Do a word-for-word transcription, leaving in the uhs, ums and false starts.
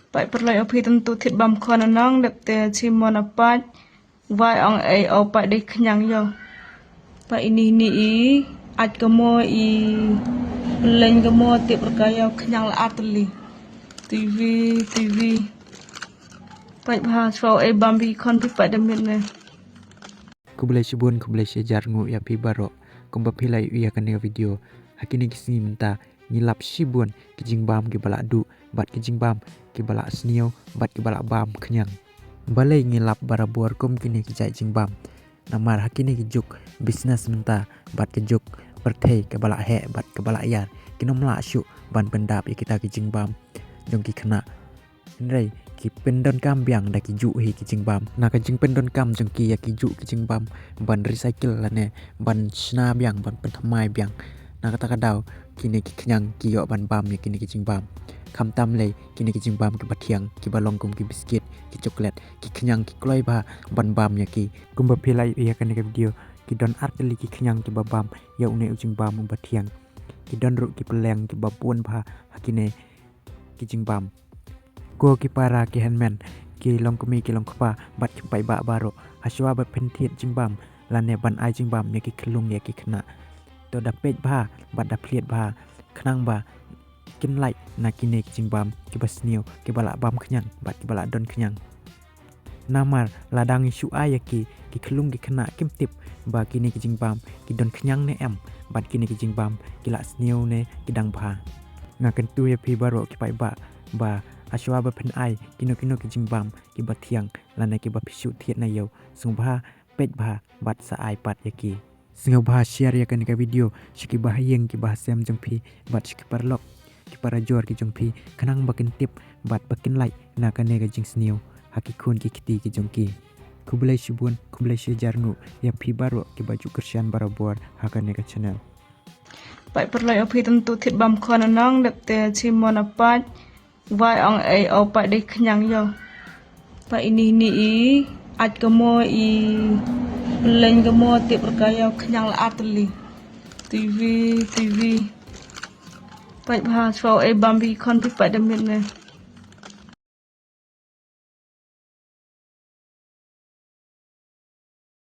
Pait pyrlai o phi tyntu thied bam khon anang dep te chi mon a pait. Wai ong ei o pait dei khñiang yo. Pait ini ini i ait ka mo i lein ka mo tip rka yo khñiang la artylli. Tivi tivi. Pait bha swa ei bam bi khon phi pait da mit ne. Khublei shibun, khublei shijar ngu ïa phi baroh. Kumba phi la ïa kane ka video. Hakine ki sngi mynta ngi lap shibun ki jingbam ki ba la duh bad ki jingbam ki ba la sniew bad ki ba la bam khñiang. Balei ngi lap barabor kum kine ki jait jingbam? Namar hakine ki juk business mynta bad ki juk pyrthei ki ba la heh bad ki ba la ïar. Ki nym lah shuh ban pyndap ïa kita ki jingbam jong ki khynnah. Hynrei ki pyndonkam biang da ki juh hi ki jingbam. Na ka jingpyndonkam jong ki ïa ki juh ki jingbam ban recycle lane ban shna biang ban pynthymmai biang. Na kata ka daw kine ki khñiang ki ïoh ban bam ïa kine ki jingbam. Khamtam lei kine ki jingbam ki ba thiang ki ba long kum ki biscuit ki chocolate ki khñiang ki kloi bha ban bam ïa ki. Kumba phi la ïa kane ka video ki don artylli ki khñiang ki ba bam ïa une u jingbam u ba thiang. Ki don ruh ki pylleng ki ba bun bha hakine ki jingbam. Ko ki para ki hynmen ki longkmie ki longkpa bad ki paidbah baroh, ha shuwa ba phin thied jingbam lane ban ai jingbam ïa ki khyllung ïa ki khynnah, to da peit bha bad da plie bha khnang ba kin lait na kine ki jingbam ki ba sniew ki ba la bam khñiang bad ki ba la don khñiang. Namar lada ngi shu ai ïa ki ki khyllung ki khynnah kim tip ba kine ki jingbam ki don khñiang ne em bad kine ki jingbam ki la sniew ne ki dang bha. Nga kyntu ïa phi baroh ki paidbah ba ha shuwa ba phin ai kino kino ki jingbam ki ba thiang lane ki ba phi shu thied na ïew, sngewbha peit bha bad sa ai pat ïa ki. Sngewbha share ïa kane ka video sha ki ba ha ïing ki ba ha sem jong phi bad sha ki paralok ki para jor ki jong phi khnang ba kin tip bad ba kin lait na kane ka jingsniew ha ki khun ki kti ki jong ki. Khublei shibun, khublei shijar ngu ïa phi baroh ki ba ju kyrshan barabor ha kane ka channel. Pait pyrlai o phi tyntu thied bam khon anang dep te chi mon a pait. Wai ong ei o pait dei khñiang yo. Pait ini ini i ait ka mo i lein ka mo tip rka yo khñiang la artylli. Tivi tivi. Pait bha swa ei bam bi khon phi pait da mit ne.